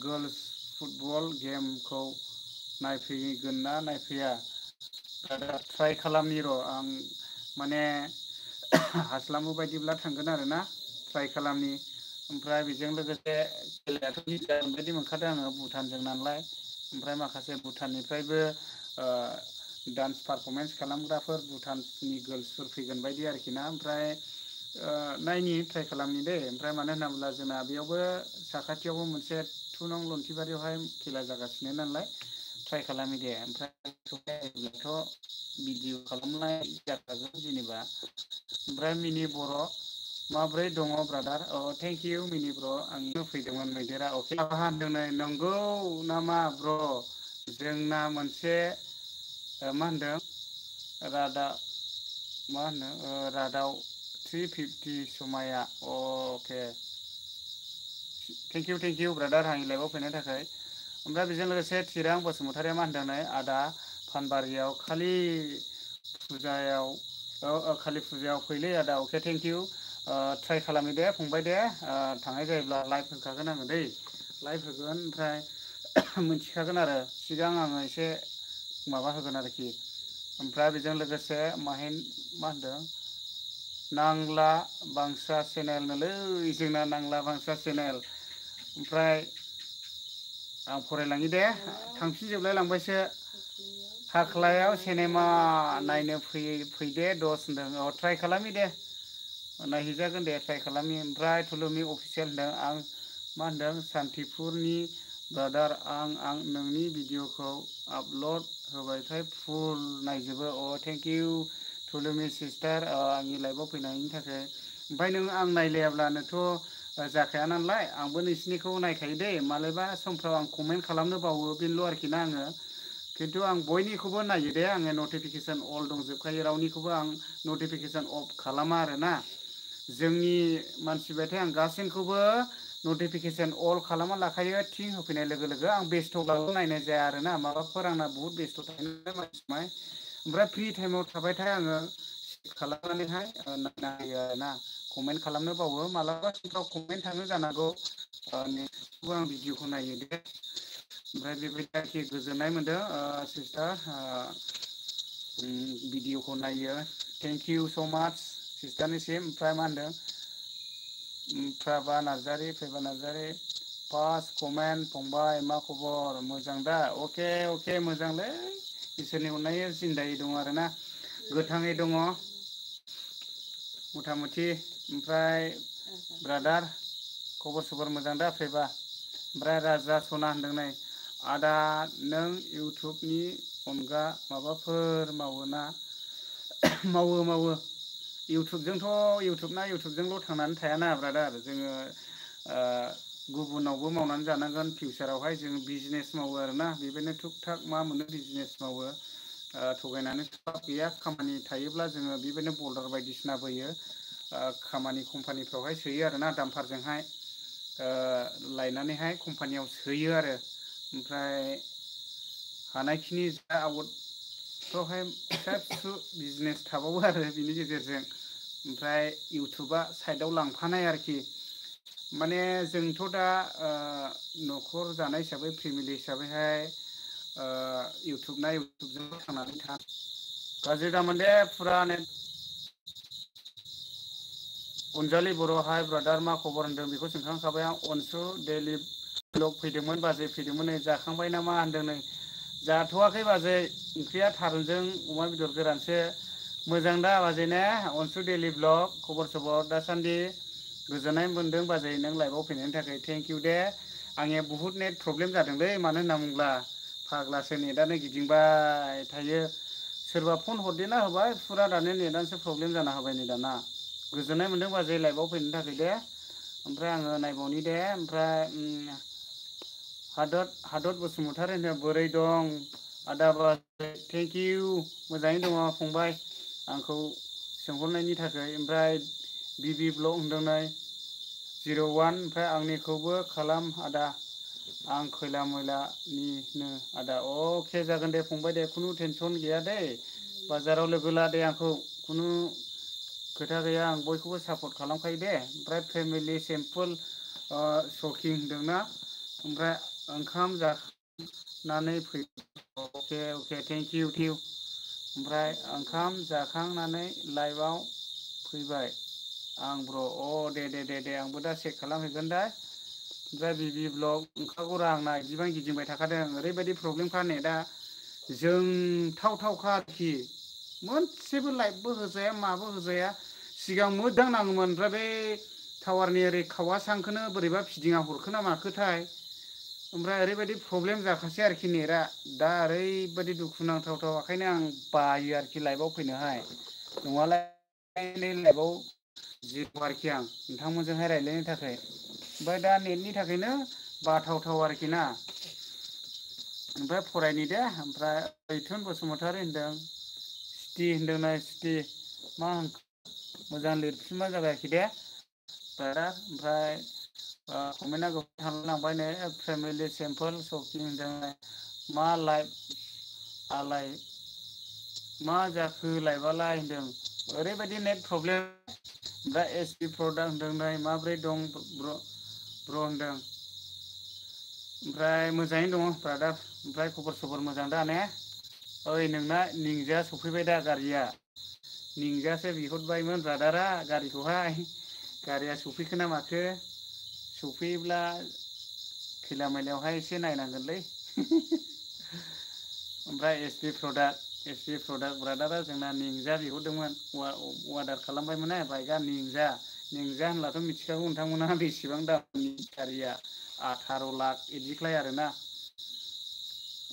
Speaker 1: गार्लस फुटबल गेमखौ नायफैगोन ना नायफैया ब्रादार ट्राइ खालामनि र' आं माने हास्लाबो बायदिब्ला थांगोन आरो ना ट्राइ खालामनि ओमफ्राय बेजों लोगोसे खेलायाथ' मिथिया बायदि मोनखादों आङो भुटानजों नालाय ओमफ्राय माखासे भुटाननिफ्रायबो डान्स पारफरमेन्स खालामग्राफोर भुटाननि गार्लसफोर फैगोन बायदि आरोखि ना ओमफ्राय नायनि ट्राइ खालामनि दे ओमफ्राय मानो होनना बुङोब्ला जोंना बेयावबो साखाथियावबो मोनसे 2 नं लन्थिबारियावहाय खेला जागासिनो नालाय ट्राइ खालामि दे ओमफ्रायथ' भिडिअ खालामनाय जाखागोन जेनेबा ओमफ्राय मिनि बर' माब्रै दङ ब्रादार थेंक इउ मिनि ब्र' आंनो फैदोंमोन मैदेरा अके होनदों नै नंगौ नामा ब्र' जोंना मोनसे मा होनदों रादाब मा होनो रादाव 350 समाया अके थेंक इउ ब्रादार आंनि लाइफआव फैनो थाखाय ओमफ्राय बेजों लोगोसे थिरां बसुमतारिया मा होनदों नै आदा फानबारियाव खालि फुजायाव फैलै आदा अके थेंक इउ ट्राइ खालामो दे फंबाय दे थांनाय जायोब्ला लाइभ होखागोन आङो दै लाइभ होगोन ओमफ्राय मिथिखागोन आरो सिगां आङो एसे माबा होगोन आरोखि ओमफ्राय बेजों लोगोसे मा होनदों नांला बांसा चेनेल नोलै जोंना नांला बांसा चेनेल ओमफ्राय आं फरायलाङि दे थांफिनजोबलाय लांबायसो हाख्लायाव सिनेमा नायनो फैदे दस होनदों ट्राइ खालामि दे नायहैजागोन दे ट्राइ खालामि ओमफ्राय थुलुमि अफिसियेल होनदों आं मा होनदों सान्तिपुरनि ब्रादार आं नोंनि भिडिअखौ आपल'ड होबाथाय फुल नायजोबो थेंक इउ थुलुमि सिस्टार आंनि लाइफआव फैनायनि थाखाय ओमफ्राय नों आं नायलायाब्लानोथ' जाखाया नालाय आंबो नोंसिनिखौ नायखायो दै मालाबा समफ्राव आं कमेन्ट खालामनो बावो बेनोल' आरोखि ना आङो खिन्थु आं बयनिखौबो नायो दे आङो नटिफिकेसन अल दंजोबखायो रावनिखौबो आं नटिफिकेसन अफ खालामा आरोना जोंनि मानसिबाथाय आं गासैखौबो नटिफिकेसन अल खालामना लाखायो थिं होफैनाय लोगो लोगो आं बेस्थ'ब्लाबो नायनाय जाया आरोना माबाफोर आंना बुहुत बेस्थ' थायो मानसिनाय ओमफ्राय फ्रि टाइमाव थाबायथाय आङो खालामनानैहाय नायना होयो आरोना कमेन्ट खालामनो बावो मालाबा समफ्राव कमेन्ट थाङो जानांगौ नेक्स्टखौबो आं भिडिअखौ नायो दे ओमफ्राय बेबायदि आरोखि गोजोननाय मोन्दों सिस्टार भिडिअखौ नायो थेंक इउ स' माच सिस्टारनिसिम ओमफ्राय मा होनदों फैबा नार्जारि फार्स्ट कमेन्ट फंबाय मा खबर मोजां दा अके मोजांलै इसोरनि अननायाव जिन्दायै दङ आरोना गोथाङै दङ मथा मथि ओमफ्राय ब्रादार खबर सबर मोजां दा फैबा ओमफ्राय राजा सना होनदों नै आदा नों इउटुबनि अनगा माबाफोर मावो ना मावो इउटुबजोंल' थांनानै थायाना ब्रादार जोङो गुबुनावबो मावनानै जानांगोन फिउचारावहाय जोङो बिजनेस मावो आरोना बेबायदिनो थुक थाक मा मोनो बिजनेस मावो थगायनानै गैया खामानि थायोब्ला जोङो बेबायदिनो बल्डार बायदिसिना बोयो खामानि कम्पानिफ्रावहाय सोयो आरोना दामफारजोंहाय लायनानैहाय कम्पानियाव सोयो आरो ओमफ्राय हानायखिनि जा आवटफ्रावहाय फिसा फिसौ बिजनेस थाबावो आरो बिनि गेजेरजों ओमफ्राय इउटुबा साइडआव लांफानाय आरोखि माने जोंथ' दा न'खर जानाय हिसाबै फेमिलि हिसाबैहाय इउटुबजोंल' थांनानै था गाज्रि दामोन दे फुरा नेट अनजालि बर' हाय ब्रादार मा खबर होनदों बेखौ सोंखांखाबाय आं। अनसु डेलि ब्लग फैदोंमोन बाजै फैदोंमोन नै जाखांबाय नामा होनदों नै जाथ'वाखै बाजै ओंख्रिया थारुनजों अमा बेदर गोरानसो। मोजां दा बाजै ने अनसु डेलि ब्लग खबर सबर दासान्दि गोजोननाय मोन्दों बाजै नों लाइभआव फैनायनि थाखाय थेंक इउ दे। आंनिया बुहुत नेट प्रब्लेम जादोंलै मानो होनना बुङोब्ला फाग्लासो नेटआनो गिदिंबाय थायो। सोरबा फन हरदेरना होबाय फुरा दानो नेटआनोसो प्रब्लेम जाना होबाय नै दाना। गोजोननाय मोन्दों बाजै लाइभआव फैनो थाखाय दे। ओमफ्राय आङो नायबावनि दे ओमफ्राय हादत बसुमतारी होनो बोरै दं आदा बाजै थेंक इउ मोजाङै दङ फंबाय आंखौ सोंहरनायनि थाखाय। ओमफ्राय बिबि ब्लग होनदों नै 01 ओमफ्राय आंनिखौबो खालाम आदा आं खैला मैलानिनो आदा अके जागोन दे फंबाय दे खुनु टेनसन गैया दे बाजाराव लोगो ला दे आंखौ खुनु खोथा गैया आं बयखौबो सापर्ट खालामखायो दे। ओमफ्राय फेमिलि सिम्पोल सकिं होनदोंना ओमफ्राय ओंखाम जाखांनानै फै अके अके थेंक इउ टिउ ओमफ्राय ओंखाम जाखांनानै लाइभआव फैबाय आं ब्र' अ दे दे दे दे आंबो दा चेक खालामहैगोन दा। ओमफ्राय बिबि ब्लग ओंखारगौरा आंना बिदिबां गिदिंबाय थाखादों ओरैबायदि प्रब्लेमखा नेटआ जोंथावथावखा आरोखि मोनसेबो लाइटबो होजाया माबो होजाया। सिगां मोजां नाङोमोन ओमफ्राय बे टावारनि ओरै खावासांखौनो बोरैबा फिदिङा हरखोना माखोथाय ओमफ्राय ओरैबायदि प्रब्लेम जाखासै आरोखि नेटआ दा ओरैबायदि दुखुनांथावथाव ओंखायनो आं बायो आरोखि लाइभआव फैनोहाय नङालाय लाइभआव जिरो आरोखि आं नोंथांमोनजोंहाय रायज्लायनो थाखाय। ओमफ्राय दा नेटनि थाखायनो बाथावथाव आरोखि ना। ओमफ्राय फरायनि दे ओमफ्राय रैथुन बसुमतारी होनदों सिटि होनदों नै सिटि मा होनखो मोजां लिरफिनबा जाबाय आरोखि दे ब्रादार। ओमफ्राय कमेन्टआ गोबां थांलांबाय नै फेमिलि सिम्पोल सकिं होनदों मा लाइफ आलाय मा जाखो लाइभआलाय होनदों ओरैबायदि नेट प्रब्लेम। ओमफ्राय एस पि प्रडाक्ट होनदों नै माब्रै दं ब्र होनदों ओमफ्राय मोजाङैनो दङ ब्रादार। ओमफ्राय खबर सबर मोजां दा ने? ओइ नोंना निंजाया सफैबाय दा गारिया निंजायासो बिहरबायमोन ब्रादारा गारिखौहाय गारिया सफैखोना माखो सफैयोब्ला खैला मैलायावहाय एसे नायनांगोनलै। ओमफ्राय एस पि प्रडाक्ट ब्रादारा जोंना निंजा बिहरदोंमोन अर्डार खालामबायमोन बाइकआ निंजा होनब्लाथ' मिथिखागौ नोंथांमोनहा बेसेबां दामनि गारिया 18 लाख बिदिख्लाय आरोना।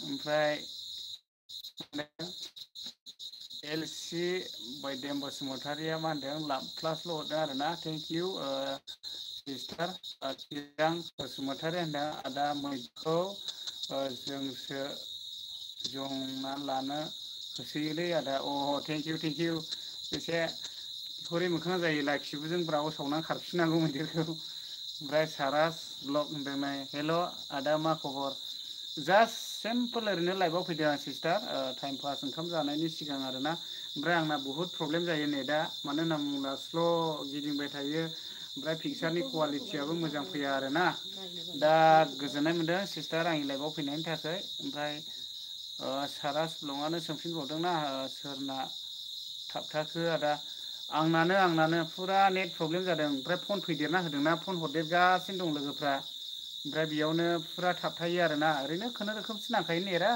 Speaker 1: ओमफ्राय एल सि बैदेम बसुमतारिया मा होनदों लाभ प्लासल' हरदों आरोना थेंक इउ सिस्टार चिरां बसुमतारी होनदों आदा मैखौ जोंसो जंना लानो होसोयोलै आदा अ थेंक इउ एसे हरै मोखां जायोला खिबुजों ब्राव सावनानै खारफिननांगौ मैदेरखौ। ओमफ्राय सारास ब्लग होनदों नै हेल' आदा मा खबर जास्ट सिम्पोल ओरैनो लाइभआव फैदों आं सिस्टार टाइम पास ओंखाम जानायनि सिगां आरोना। ओमफ्राय आंना बुहुत प्रब्लेम जायो नेटआ मानो होनना बुङोब्ला स्ल' गिदिंबाय थायो ओमफ्राय पिकचारनि कुवालिटियाबो मोजां फैया आरोना। दा गोजोननाय मोन्दों सिस्टार आंनि लाइभआव फैनायनि थाखाय। ओमफ्राय सारास ब्लगआनो सोंफिनबावदोंना सोरना थाबथाखो आदा आंनानो फुरा नेट प्रब्लेम जादों ओमफ्राय फन फैदेरना होदोंना फन हरदेरगासिनो दं लोगोफ्रा ओमफ्राय बेयावनो फुरा थाबथायो आरोना ओरैनो खुनुरुखुमसो नांखायो नेटआ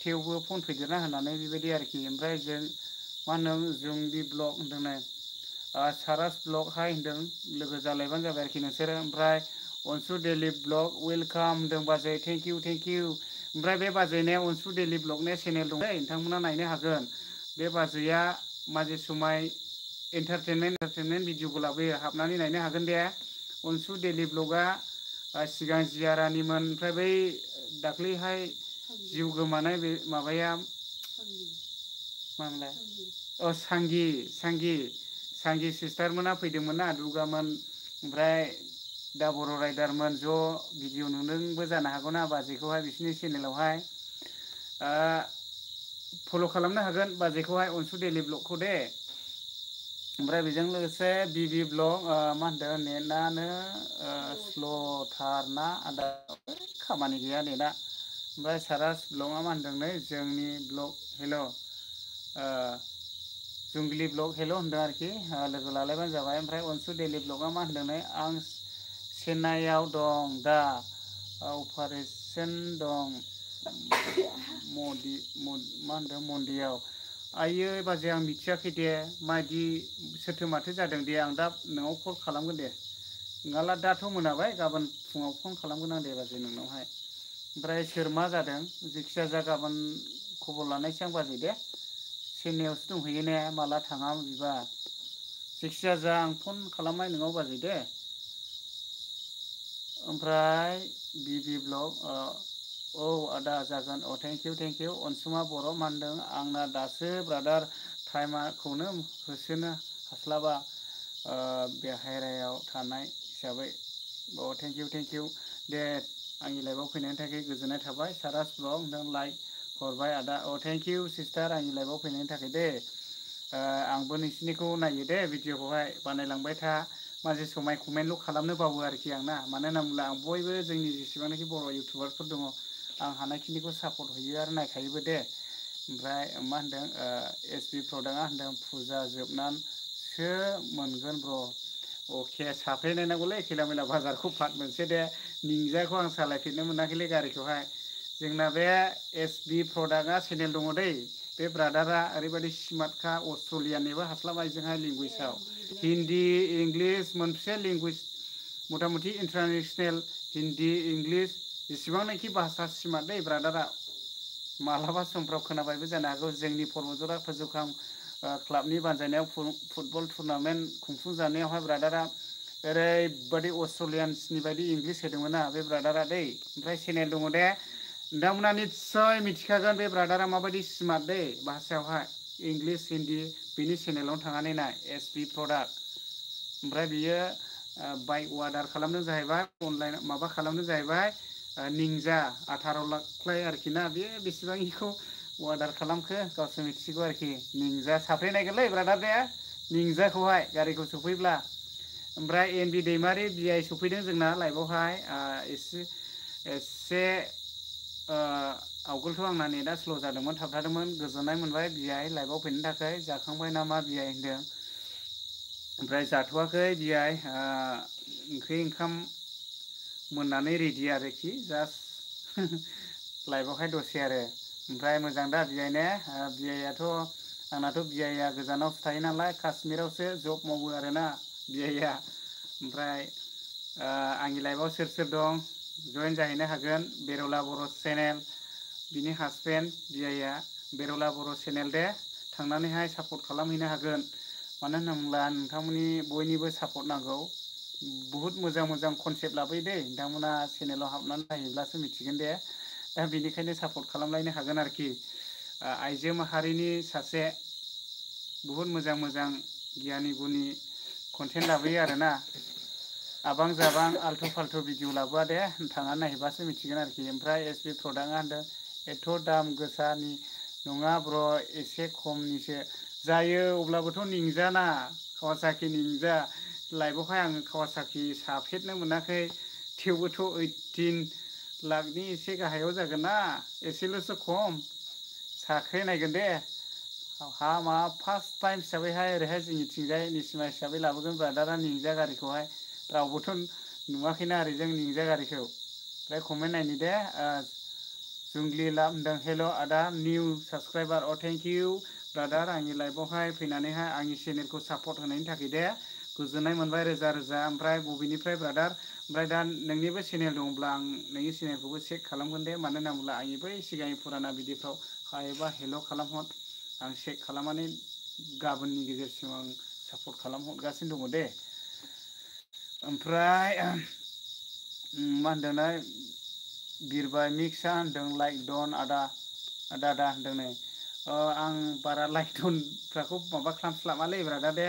Speaker 1: थेवबो फन फैदेरना होनानै बेबायदि आरोखि। ओमफ्राय जों मा होनदों जोंदि ब्लग होनदों नै सारास ब्लग हाय होनदों लोगो जालायबानो जाबाय आरोखि नोंसोरो। ओमफ्राय अनसु डेलि ब्लग वेलकाम होनदों बाजै थेंक इउ ओमफ्राय बे बाजैनिया अनसु डेलि ब्लगनि चेनेल दं दै नोंथांमोना नायनो हागोन। बे बाजैया माजे समाय एन्टारटेनमेन्ट भिडिअबो लाबोयो हाबनानै नायनो हागोन दे। अनसु डेलि ब्लगआ सिगां जिया रानिमोन ओमफ्राय बै दाख्लैहाय जिउ गोमानाय बे माबाया मामोनलाय सांगि सिस्टारमोना फैदोंमोन ना दुगामोन ओमफ्राय दा बर' राइडारमोन ज' भिडिअ नुदोंबो जानो हागौना बाजैखौहाय बिसिनि चेनेलावहाय फल' खालामनो हागोन बाजैखौहाय अनसु डेलि ब्लगखौ दे। ओमफ्राय बेजों लोगोसे बिबि ब्लग मा होनदों नेटआनो स्ल'थार ना आदा खामानि गैया नेटआ। ओमफ्राय सारास ब्लगआ मा होनदों नै जोंनि ब्लग हेल' जुंगलि ब्लग हेल' होनदों आरोखि लोगो लालायबानो जाबाय। ओमफ्राय अनसु डेलि ब्लगआ मा होनदों नै आं चेन्नाइआव दं दा अपारेशन दं मदि मा होनदों मन्दियाव आइयो बाजै आं मिथियाखै दे मादि सोरथो माथो जादों दे आं दा नोंनाव कल खालामगोन दे नङाला दाथ' मोनाबाय गाबोन फुङाव फन खालामगोन आं दे बाजै नोंनावहाय ओमफ्राय सोर मा जादों जेखिजाया जा गाबोन खबर लानायसै आं बाजै दे चेन्नाइआवसो दंहैयो ने माला थाङा बिबा जेखिजाया जा आं फन खालामनाय नोंनाव बाजै दे ओमफ्राय बिबि ब्लग औ आदा जागोन अ थेंक इउ अनसुमा बर' मा होनदों आंना दासो ब्रादार टाइमखौनो होसोनो हास्लाबा बेहेरायाव थानाय हिसाबै अ थेंक इउ दे आंनि लाइफआव फैनायनि थाखाय गोजोननाय थाबाय सारास ब्लग होनदों लाइक हरबाय आदा अ थेंक इउ सिस्टार आंनि लाइफआव फैनायनि थाखाय दे आंबो नोंसिनिखौ नायो दे भिडिअखौहाय बानायलांबाय था माजे समाय कमेन्टल' खालामनो बावो आरोखि आं ना मानो होनना बुङोब्ला आं बयबो जोंनि जेसेबांनाखि बर' इउटुबारफोर दङ आं हानायखिनिखौ सापर्ट होयो आरो नायखायोबो दे ओमफ्राय मा होनदों एस बि प्रडाक्टआ होनदों फुजा जोबनानैसो मोनगोन ब्र' अके साफ्रेनायनांगौलै खैला मैला बाजारखौ पार्ट मोनसे दे निंजाखौ आं सालायफेरनो मोनाखैलै गारिखौहाय जोंना बे एस बि प्रडाक्टआ चेनेल दङ दै बे ब्रादारा ओरैबायदि स्मार्टखा अस्ट्रेलियानिबो हास्लाबा जोंहा लेंगुवेजाव हिन्दी इंलिस मोनसे लेंगुवेज मथा मथि इन्टारनेसनेल हिन्दी इंलिस जेसेबांनाखि भाषा स्मार्ट दै ब्रादारा मालाबा समफ्राव खोनाबायबो जानो हागौ जोंनि परबतजरा फोजोबखां क्लाबनि बानजायनायाव फुटबल टुर्नामेन्ट खुंफुंजानायावहाय ब्रादारा ओरैबायदि अस्ट्रेलियान्सनि बायदि इंलिस होदोंमोन ना बे ब्रादारा दै ओमफ्राय चेनेल दङ दे नोंथांमोना निस्सय मिथिखागोन बे ब्रादारा माबायदि स्मार्ट दै भाषायावहाय इंलिस हिन्दी बिनि चेनेलावनो थांनानै नाय एस बि प्रडाक्ट ओमफ्राय बियो बाइक अर्डार खालामदों जाहैबाय अनलाइन माबा खालामदों जाहैबाय निंजा 18 लाख आरोखि ना बे बेसेबां इखौ अर्डार खालामखो गावसो मिथिसिगौ आरोखि निंजा साफ्रेनायगोनलै ब्रादार दे निंजाखौहाय गारिखौ सफैब्ला ओमफ्राय एन बि दैमारि बि आइ सफैदों जोंना लाइभआवहाय एसे आवगोलथ' आंना नेटआ स्ल' जादोंमोन थाबथादोंमोन गोजोननाय मोनबाय बि आइ लाइभआव फैनो थाखाय जाखांबाय नामा बि आइ होनदों ओमफ्राय जाथ'वाखै बि आइ ओंख्रि ओंखाम मोननानै रेडि आरोखि जास्ट लाइभआवहाय दसे आरो ओमफ्राय मोजां दा बि आइ ने बि आइआथ' आंनाथ' बि आइआ गोजानावसो थायो नालाय काश्मिरावसो जब मावो आरोना बि आइआ ओमफ्राय आंनि लाइफआव सोर सोर दं जयेन जाहैनो हागोन बेरला बर' चेनेल बिनि हासबेन्ड बि आइआ बेरला बर' चेनेल दे थांनानैहाय सापर्ट खालामहैनो हागोन मानो होनना बुङोब्ला नोंथांमोननि बयनिबो सापर्ट नांगौ बुहुत मोजां मोजां कनसेप्ट लाबोयो दै नोंथांमोना चेनेलाव हाबनानै नायोब्लासो मिथिगोन दे दा बेनिखायनो सापर्ट खालामलायनो हागोन आरोखि आइजो माहारिनि सासे बुहुत मोजां मोजां गियानि गुनि कन्टेन्ट लाबोयो आरोना आबां जाबां आल्थु फाल्थु भिडिअ लाबोआ दे थांनानै नायहैबासो मिथिगोन आरोखि ओमफ्राय एस बि प्रडाक्टआ होनदों एथ' दाम गोसानि नङा ब्र' एसे खमनिसो जायो अब्लाबोथ' निंजाना कावासाकि निंजा लाइभआवहाय आङो कावासाकि साफेरनो मोनाखै थेवबोथ' 18 लाखनि एसे गाहायाव जागोन ना एसेल'सो खम साख्रेनायगोन दे हा मा फार्स्ट टाइम हिसाबैहाय ओरैहाय जोंनिथिंजाय निसिमा हिसाबै लाबोगोन ब्रादारा निंजा गारिखौहाय रावबोथ' नुवाखैना ओरै जों निंजा गारिखौ ओमफ्राय कमेन्ट नायनि दे जुंग्लि लाभ होनदों हेल' आदा new subscriber O thank you brother आंनि लाइभआवहाय फैनानैहाय आंनि चेनेलखौ सापर्ट होनायनि थाखाय दे गोजोननाय मोनबाय रोजा रोजा ओमफ्राय बबेनिफ्राय ब्रादार ओमफ्राय दा नोंनिबो चेनेल दंब्ला आं नोंनि चेनेलखौबो चेक खालामगोन दे मानो होनना बुङोब्ला आंनि बै सिगांनि फुराना भिडिअफ्राव हायोबा हेल' खालामहर आं चेक खालामनानै गाबोननि गेजेरसिम आं सापर्ट खालामहरगासिनो दङ दे ओमफ्राय मा होनदोंनाय बिरबाय मिक्सआ होनदों लाइक डन आदा दादा होनदों नै आं बारा लाइक डनफ्राखौ माबा खालामस्लाबालै ब्रादार दे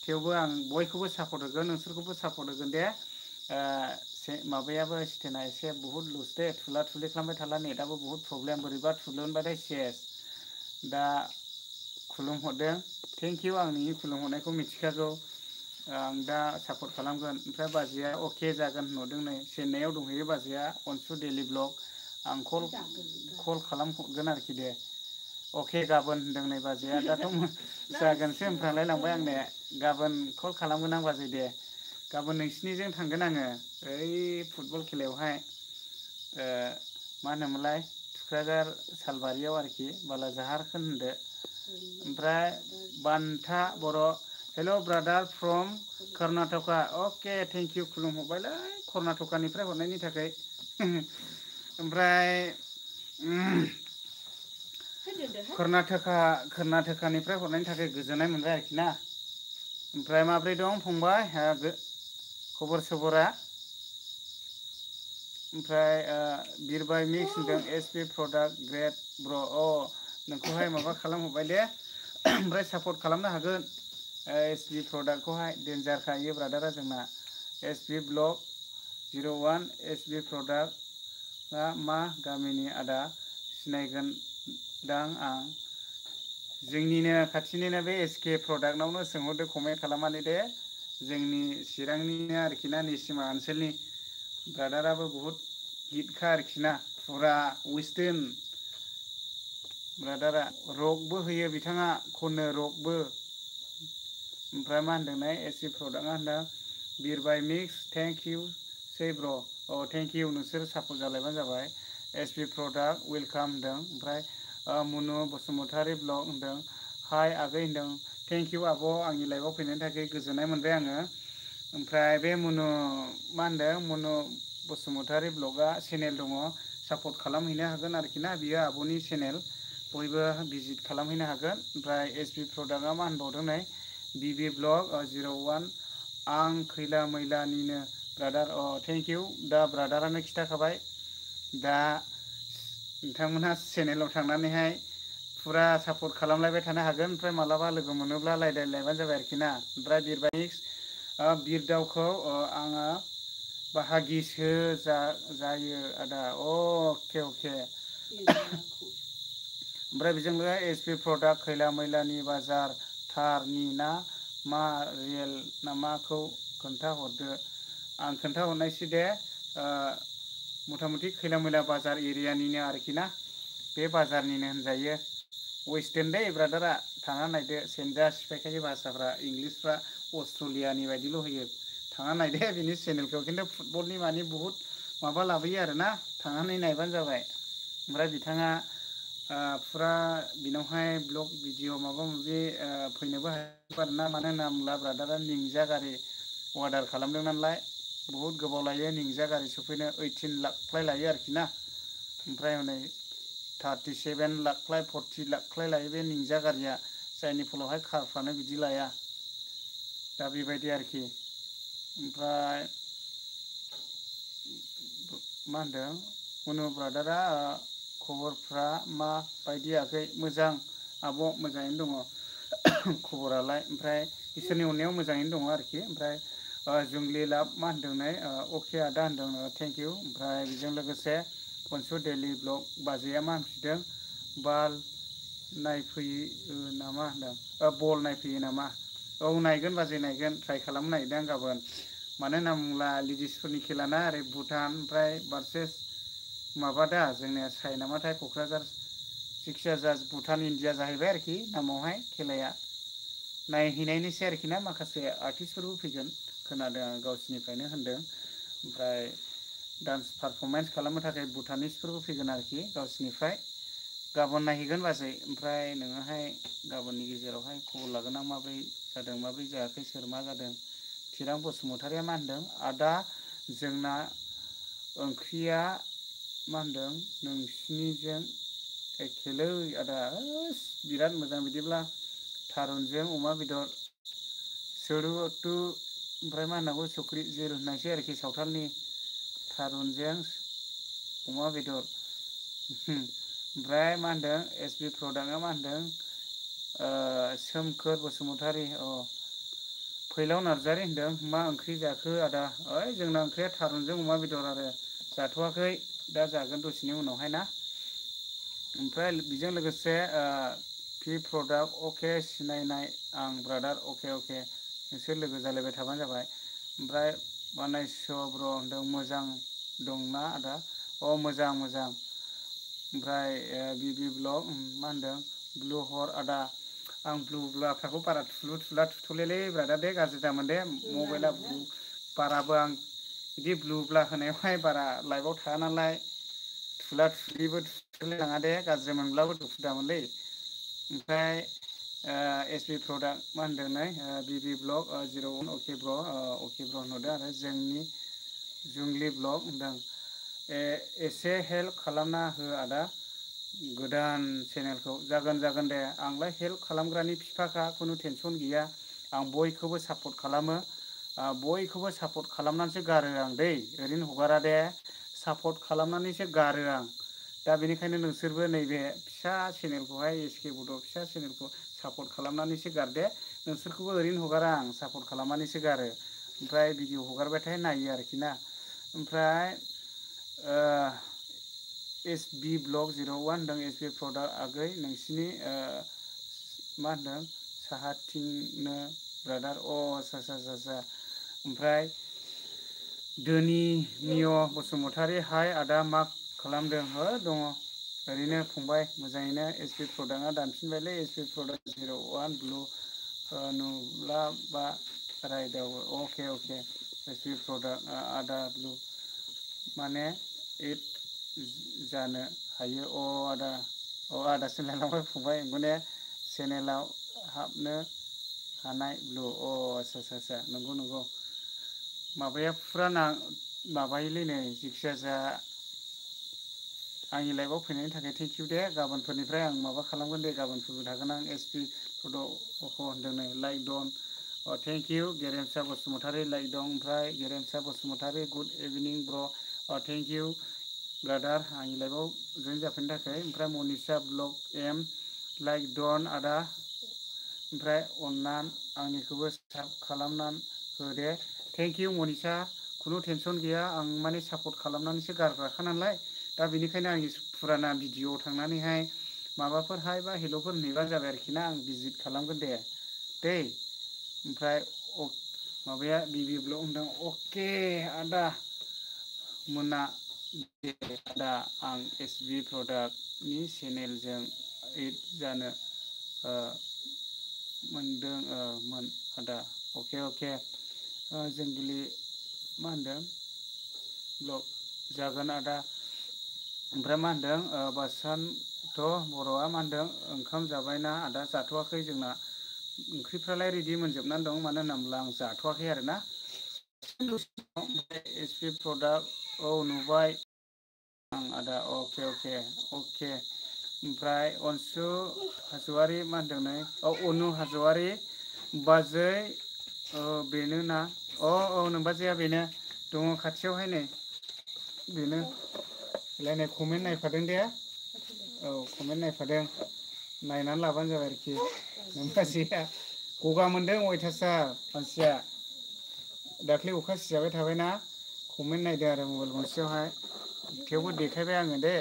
Speaker 1: थेवबो आं बयखौबो सापर्ट होगोन नोंसोरखौबो सापर्ट होगोन दे माबायाबो स्टेना एसे बुहुत लुज दे थुला थुलि खालामबाय थाला नेटआबो बुहुत प्रब्लेम बोरैबा थुलुनबाथाय सेस दा खुलुमहरदों थेंक इउ आं नोंनि खुलुमहरनायखौ मिथिखागौ आं दा सापर्ट खालामगोन ओमफ्राय बाजैया अके जागोन होनहरदों नै चेन्नाइआव दंहैयो बाजैया अनसु डेलि ब्लग आं कल खालामहरगोन आरोखि दे अके गाबोन होनदों नै बाजैया दाथ' जागोनसो होनफ्रांलाय लांबाय आंनो गाबोन कल खालामगोन आं बाजै दे गाबोन नोंसिनिजों थांगोन आङो ओइ फुटबल खेलायावहाय मा होनोमोनलाय थुक्राझार सालबारियाव आरोखि बालाजाहार होनदो ओमफ्राय Bantha Boro' hello' brother from Karnataka okay thank you खुलुमहरबायलै कर्नाटकानिफ्राय हरनायनि थाखाय ओमफ्राय कर्नाटकानिफ्राय हरनायनि थाखाय गोजोननाय मोनबाय आरोखि ना ओमफ्राय माब्रै दं फंबाय खबर सबरा ओमफ्राय बिरबाय मिक्स होनदों एस पि प्रडाक्ट ग्रेट ब्र' नोंखौहाय माबा खालामहरबाय दे ओमफ्राय सापर्ट खालामनो हागोन एस पि प्रडाक्टखौहाय डेन्जारखा इयो ब्रादारा जोंना S P block 01 S P प्रडाक्टआ मा गामिनि आदा सिनायगोन दां आं जोंनिनो खाथिनिनो बे एसके प्रडाक्टनावनो सोंहरदो कमेन्ट खालामनानै दे जोंनि चिरांनिनो आरोखि ना निसिमा ओनसोलनि ब्रादाराबो बहुद हिटखा आरोखि ना फुरा वेस्टार्न ब्रादारा रकबो होयो बिथाङा खनो रकबो ओमफ्राय मा होनदोंनाय एसि प्रडाक्टआ होनदों बिरबाय मिक्स थेंक इउ सै ब्र' थेंक इउ नोंसोर सापर्ट जालायबानो जाबाय एस पि प्रडाक्ट वेलकाम होनदों ओमफ्राय मुनु बसुमतारी ब्लग होनदों हाय आगै होनदों थेंक इउ आब' आंनि लाइफआव फैनायनि थाखाय गोजोननाय मोनबाय आङो ओमफ्राय बे मुनु मा होनदों मुनु बसुमतारी ब्लगआ चेनेल दङ सापर्ट खालामहैनो हागोन आरोखि ना बियो आब'नि चेनेल बयबो भिजिट खालामहैनो हागोन ओमफ्राय एस पि प्रडाक्टआ मा होनबावदों नै बिबि ब्लग 01 आं खैला मैलानिनो ब्रादार थेंक इउ दा ब्रादारानो खिथाखाबाय दा नोंथांमोनहा चेनेलाव थांनानैहाय फुरा सापर्ट खालामलायबाय थानो हागोन ओमफ्राय मालाबा लोगो मोनोब्ला रायलायलायबानो जाबाय आरोखि ना ओमफ्राय बिरबाय बिरदावखौ आङो बाहागिसो जायो आदा अके ओमफ्राय बेजोंबो एस पि प्रडाक्ट खैला मैलानि बाजार थारनि ना मा रियेल नामाखौ खोन्थाहरदो आं खोन्थाहरनायसै दे मथा मथि खैला मैला बाजार एरियानिनो आरोखि ना बे बाजारनिनो होनजायो वेस्टार्न दै ब्रादारा थांना नायदो सेनजा सिफायखायो भाषाफ्रा इंलिसफ्रा अस्ट्रेलियानि बायदिल' होयो थांना नायदो बिनि चेनेलखौ खिन्थु फुटबलनि मानि बहुद माबा लाबोयो आरोना थांनानै नायबानो जाबाय ओमफ्राय बिथाङा फुरा बिनावहाय ब्लग भिडिअ माबा माबि फैनोबो हायो आरोना मानो होनना बुङोब्ला ब्रादारा निंजा गारि अर्डार खालामदों नालाय बहुद गोबाव लायो निंजा गारि सफैनो 18 लाख लायो आरोखि ना ओमफ्राय हनै 37 लाख 40 लाख लायो बे निंजा गारिया जायनि फलावहाय कारफ्रानो बिदि लाया दा बेबायदि आरोखि ओमफ्राय मा होनदों मनु ब्रादारा खबरफ्रा मा बायदि आगै मोजां आब' मोजाङैनो दङ खबरालाय ओमफ्राय इसोरनि अननायाव मोजाङैनो दङ आरोखि ओमफ्राय जुंलि लाभ मा होनदोंनाय अके आदा होनदों थेंक इउ ओमफ्राय बेजों लोगोसे खनसु डेलि ब्लग बाजैया मा होनफिनदों बाल नायफैयो नामा होनदों बल नायफैयो नामा औ नायगोन बाजै नायगोन ट्राइ खालामनो नागिरदों आं गाबोन मानो होनना बुङोब्ला लेडिसफोरनि खेलाना ओरै भुटान ओमफ्राय भार्सेस माबा दा जोंनिया साइनामाथाय क'क्राझार जिखिया जा भुटान इण्डिया जाहैबाय आरोखि नामावहाय खेलाया नायहैनायनिसै आरोखि ना माखासे आर्टिस्टफोरबो फैगोन खोनादों आं गावसिनिफ्रायनो होनदों ओमफ्राय डान्स पारफरमेन्स खालामनो थाखाय भुटानिसफोरबो फैगोन आरोखि गावसिनिफ्राय गाबोन नायहैगोन बाजै ओमफ्राय नोङोहाय गाबोननि गेजेरावहाय खबर लागोन आं माब्रै जादों माब्रै जायाखै सोर मा जादों थिरां बसुमतारिया मा होनदों आदा जोंना ओंख्रिया मा होनदों नोंसिनिजों एखेलै आदा बिराद मोजां बिदिब्ला थारुनजों अमा बेदर सोरुथु ओमफ्राय मा होननांगौ सख्रि जोर होननायसै आरोखि सावथालनि थारुनजों अमा बेदर ओमफ्राय मा होनदों एस पि प्रडाक्टआ मा होनदों सोमखोर बसुमतारी फैलाव नार्जारि होनदों मा ओंख्रि जाखो आदा ओइ जोंना ओंख्रिया थारुनजों अमा बेदर आरो जाथ'वाखै दा जागोन दसेनि उनावहाय ना ओमफ्राय बेजों लोगोसे पि प्रडाक्ट अके सिनायनाय आं ब्रादार अके नोंसोर लोगो जालायबाय थाबानो जाबाय ओमफ्राय बानायस ब्र होनदों मोजां दंना आदा मोजां ओमफ्राय बिबि ब्लग मा होनदों ब्लु हर आदा आं ब्लुफ्राखौ बारा थुला थुथ'लेलै ब्रादा दे गाज्रि दामोन दे मबाइला ब्लु बाराबो आं बिदि ब्लुब्ला होनायावहाय बारा लाइभआव थाया नालाय थुला थुलिबो थुलायनाङा दे गाज्रि मोनब्लाबो दुखु दामोनलै ओमफ्राय एस बि प्रडाक्ट मा होनदों नै बिबि ब्लग 01 अके ब्र होनहरदों आरो जोंनि जुंलि ब्लग होनदों एसे हेल्प खालामना हो आदा गोदान चेनेलखौ जागोन दे आंलाय हेल्प खालामग्रानि बिफाखा खुनु टेनसन गैया आं बयखौबो सापर्ट खालामो बयखौबो सापर्ट खालामनानैसो गारो आं दै ओरैनो हगारा दे सापर्ट खालामनानैसो गारो आं दा बेनिखायनो नोंसोरबो नैबे फिसा चेनेलखौहाय एसके बड' फिसा चेनेलखौ सापर्ट खालामनानैसो गारदे नोंसोरखौबो ओरैनो हगारा आं सापर्ट खालामनानैसो गारो ओमफ्राय भिडिअ हगारबाथाय नायो आरोखि ना ओमफ्राय एस बि ब्लग 01 होनदों एस बि प्रडाक्ट आगै नोंसिनि मा होनदों साहाथिंनो ब्रादार आसा ओमफ्राय दोनिनिय बसुमतारी हाय आदा मा खालामदों हो दङ ओरैनो फंबाय मोजाङैनो एस पि प्रडाक्टआ दानफिनबायलै एस पि प्रडाक्ट 01 ब्लु नुब्ला बा रायदावो अके एस पि प्रडाक्ट आदा ब्लु माने इट जानो हायो आदा सोलायलांबाय फंबाय माने चेनेलाव हाबनो हानाय ब्लु आसा नंगौ माबाया फुरा माबायोलै नै जिखिया जा आंनि लाइभआव फैनायनि थाखाय थेंक इउ दे गाबोनफोरनिफ्राय आं माबा खालामगोन दे गाबोन फैबाय थागोन आं एस पि प्रडाक्ट होनदों नै लाइक दन थेंक इउ गेरेमसा बसुमतारी लाइक दं ओमफ्राय गेरेमसा बसुमतारी गुड इभिनिं ब्र थेंक इउ ब्रादार आंनि लाइभआव जइन जाफैनो थाखाय ओमफ्राय मनिसा ब्लग एम लाइक डन आदा ओमफ्राय अननान आंनिखौबो साब खालामनान हो दे थेंक इउ मनिसा खुनु टेनसन गैया आं माने सापर्ट खालामनानैसो गारग्राखा नालाय दा बेनिखायनो आंनि फुराना भिडिअ थांनानैहाय माबाफोर हाय बा हेल'फोर नेबानो जाबाय आरोखि ना आं भिजिट खालामगोन दे दै ओमफ्राय माबाया बिबि ब्लग होनदों अके आदा मोना दे आदा आं एस बि प्रडाक्टनि चेनेलजों एड जानो मोन आदा अके जोंगुलि मा होनदों ब्लग जागोन आदा ओमफ्राय मा होनदों बासान्त बर'आ मा होनदों ओंखाम जाबायना आदा जाथ'वाखै जोंना ओंख्रिफ्रालाय रेडि मोनजोबनानै दं मानो होनोब्ला आं जाथ'वाखै आरोना एस पि प्रडाक्ट नुबाय आं आदा अके ओमफ्राय अनसु हाज'वारि मा होनदों नै अनु हाज'वारि बाजै बेनो ना नोमबाजैया बेनो दङ खाथियावहाय नै बेनो लायनाय कमेन्ट नायफादों दे कमेन्ट नायफादों नायनानै लाबानो जाबाय आरोखि नोमबाजैया गगा मोनदों अयथासार मानसिया दाख्लै अखा सिजाबाय थाबायना कमेन्ट नायदों आरो मबाइल गंसेयावहाय थेवबो देखायबाय आङो दे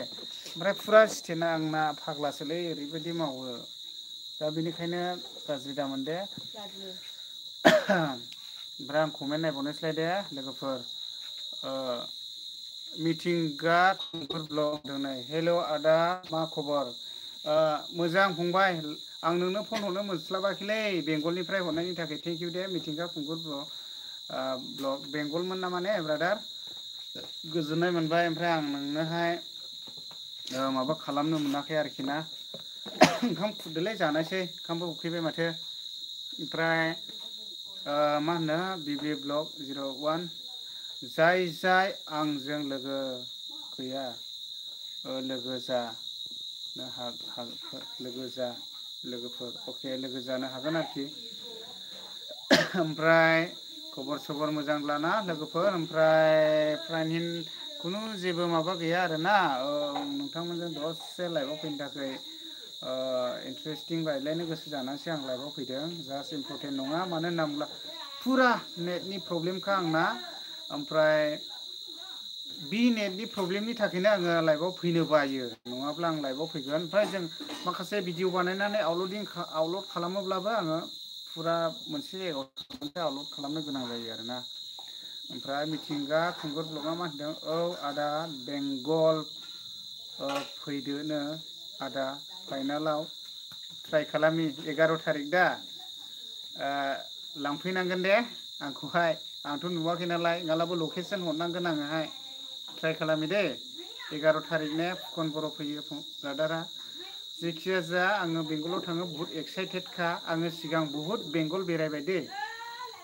Speaker 1: ओमफ्राय फुरा स्टेना आंना फाग्लासोलै ओरैबायदि मावो दा बेनिखायनो गाज्रि दामोन दे ओमफ्राय आं कमेन्ट नायबावनोसैलाय दे लोगोफोर मिथिंगा खुंगुर ब्लग होनदों नै हेल' आदा मा खबर मोजां फंबाय आं नोंनो फन हरनो मोनस्लाबाखैलै बेंगलनिफ्राय हरनायनि थाखाय थेंक इउ दे मिथिंगा खुंगुर ब्लग बेंगलमोन ना माने ब्रादार गोजोननाय मोनबाय ओमफ्राय आं नोंनोहाय माबा खालामनो मोनाखै आरोखि ना ओंखाम खुरदोलै जानोसै ओंखामबो उखैबाय माथो ओमफ्राय मा होनो बिबि ब्लग 01 जाय आंजों लोगो गैया लोगो जा लोगोफोर अके लोगो जानो हागोन आरोखि ओमफ्राय खबर सबर मोजांब्लाना लोगोफोर ओमफ्राय फ्राइनहिन खुनु जेबो माबा गैया आरोना नोंथांमोनजों दसे लाइभआव फैनो थाखाय इन्टारेस्टिं रायज्लायनो गोसो जानानैसो आं लाइभआव फैदों जास्ट इम्परटेन्ट नङा मानो होनना बुङोब्ला फुरा नेटनि प्रब्लेमखा आंना ओमफ्राय बि नेटनि प्रब्लेमनि थाखायनो आङो लाइभआव फैनो बायो नङाब्ला आं लाइभआव फैगोन ओमफ्राय जों माखासे भिडिअ बानायनानै आपल'ड खालामोब्लाबो आङो फुरा मोनसे जायगायाव आपल'ड खालामनो गोनां जायो आरोना ओमफ्राय मिथिंगा खुंगुर ब्लगआ मा होनदों आदा बेंगल फैदोनो आदा फाइनालाव ट्राइ खालामि 11 तारिख दा लांफैनांगोन दे आंखौहाय आंथ' नुवाखै नालाय मालाबा लकेसन हरनांगोन आङोहाय ट्राइ खालामि दे 11 तारिखने फुकन बर' फैयो ब्रादारा जेखिया जा आङो बेंगलाव थाङो बहुत एक्साइटेडखा आङो सिगां बहुत बेंगल बेरायबाय दे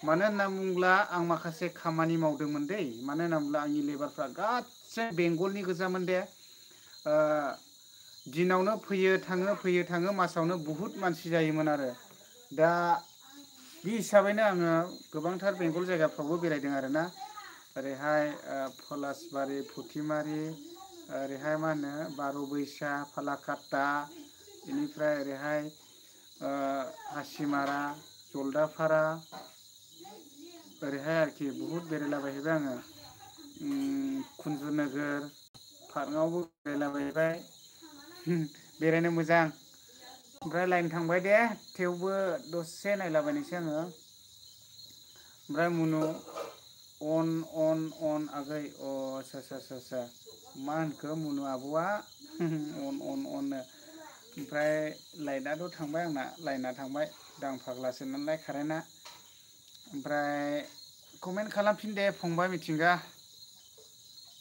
Speaker 1: मानो होनना बुङोब्ला आं माखासे खामानि मावदोंमोन दे मानो होनना बुङोब्ला आंनि लेबारफ्रा गासै बेंगलनि गोजामोन दे दिनावनो फैयो थाङो मासावनो बहुत मानसि जायोमोन आरो दा बे हिसाबैनो आङो गोबांथार बेंगल जायगाफ्रावबो बेरायदों आरोना ओरैहाय पलासबारि फुथिमारि ओरैहाय मा होनो बार'बैसा फालाकाटा बेनिफ्राय ओरैहाय हासिमारा जलदापारा ओरैहाय आरोखि बहुत बेरायलाबायहैबाय आङो कुनजु नोगोर पार्कआवबो बेरायलाबायहैबाय बेरायनो मोजां ओमफ्राय लाइन थांबाय दे थेवबो दसे नायलाबायनोसै आङो ओमफ्राय मुनु अन आगै अ आसा मा होनखो मुनु आब'आ अननो ओमफ्राय लाइटआथ' थांबाय आंना लाइना थांबाय दां फाग्लासो नालाय कारेन्टआ ओमफ्राय कमेन्ट खालामफिन दे फंबाय मिथिंगा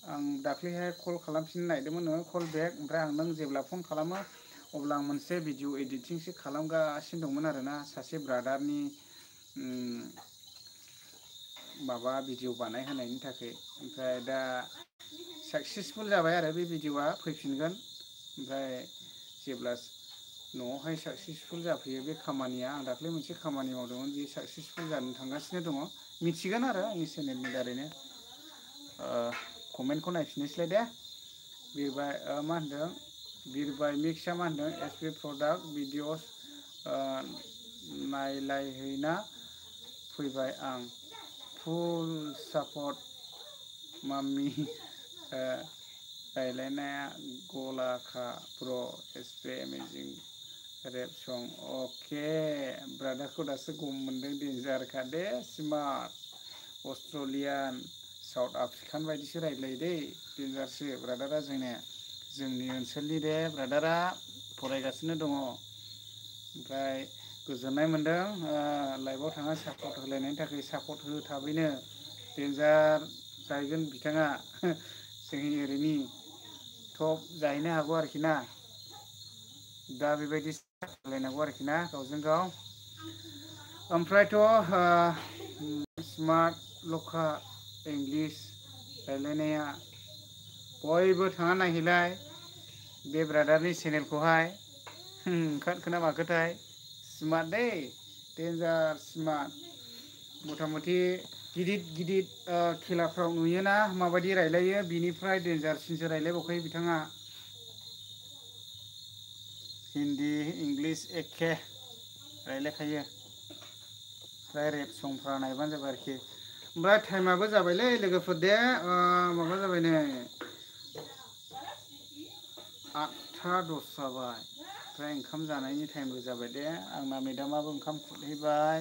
Speaker 1: आं दाख्लैहाय कल खालामफिननो नागिरदोंमोन नोङो कल बेक ओमफ्राय आं नों जेब्ला फन खालामो अब्ला आं मोनसे भिडिअ एडिटिंसो खालामगासिनो दंमोन आरोना सासे ब्रादारनि माबा भिडिअ बानायहोनायनि थाखाय ओमफ्राय दा साक्सेसफुल जाबाय आरो बे भिडिअआ फैफिनगोन ओमफ्राय जेब्ला न'आवहाय साक्सेसफुल जाफैयो बे खामानिया आं दाख्लै मोनसे खामानि मावदोंमोन बे साक्सेसफुल जानो थांगासिनो दङ मिथिगोन आरो आंनि चेनेलनि दारैनो कमेन्टखौ नायफिननोसैलाय दे बिरबाय मा होनदों बिरबाय मिक्सआ मा होनदों एसपि प्रडाक्ट भिडिअस नायलायहैना फैबाय आं फुल सापर्ट माम्मी रायलायनाया गलाखा ब्र एसपि एमेजिं रेप सं अके ब्रादारखौ दासो गम मोनदों डेन्जारखा दे स्मार्ट अस्ट्रेलियान साउथ आफ्रिकान बायदिसो रायलायो दै डेन्जारसो ब्रादारा जोंनि ओनसोलनि दे ब्रादारा फरायगासिनो दङ ओमफ्राय गोजोननाय मोनदों लाइभआव थाङा सापर्ट होलायनायनि थाखाय सापर्ट हो थाबैनो डेन्जार जाहैगोन बिथाङा जोंनि ओरैनि टप जाहैनो हागौ आरोखि ना दा बेबायदि रायलायनांगौ आरोखि ना गावजों गाव ओमफ्रायथ' स्मार्ट लखा इंलिश रायलायनाया बयबो थांना नायहैलाय बे ब्रादारनि चेनेलखौहाय ओंखारखोना माखोथाय स्मार्ट दै डेन्जार स्मार्ट मथा मथि गिदिर खेलाफ्राव नुयोना माबायदि रायलायो बिनिफ्राय डेन्जारसिनसो रायलायबावखायो बिथाङा हिन्दी इंलिश एखे रायलायखायो ओमफ्राय रेप संफ्रा नायबानो जाबाय आरोखि ओमफ्राय टाइमाबो जाबायलै लोगोफोर दे माबा जाबाय नै 8:10 जाबाय ओमफ्राय ओंखाम जानायनि टाइमबो जाबाय दे आंना मेदामाबो ओंखाम खुरहैबाय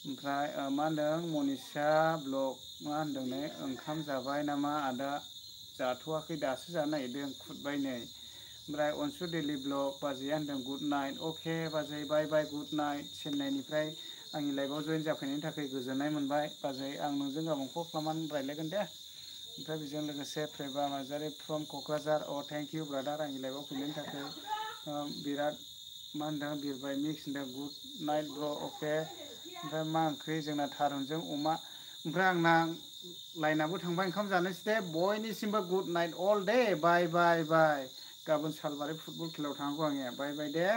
Speaker 1: ओमफ्राय मा होनदों मनिषा ब्लग मा होनदों नै ओंखाम जाबाय नामा आदा जाथ'वाखै दासो जानो नागिरदों खुरबाय नै ओमफ्राय अनसु डेलि ब्लग बाजैया होनदों गुड नाइट अके बाजै बाय बाय गुड नाइट चेन्नाइनिफ्राय आंनि लाइभआव जइन जाफैनायनि थाखाय गोजोननाय मोनबाय बाजै आं नोंजों गाबोन कल खालामनानै रायलायगोन दे ओमफ्राय बेजों लोगोसे Preba Narzary from Kokrajhar thank you brother आंनि लाइभआव फैनायनि थाखाय बिराद मा होनदों बिरबाय मिक्स होनदों गुड नाइट ब्र अके ओमफ्राय मा ओंख्रि जोंना थारुनजों अमा ओमफ्राय आंना लाइनाबो थांबाय ओंखाम जानोसै दे बयनिसिमबो गुड नाइट अल दे बाय बाय बाय गाबोन सालबारि फुटबल खेलायाव थांनांगौ आंनिया बाय बाय दे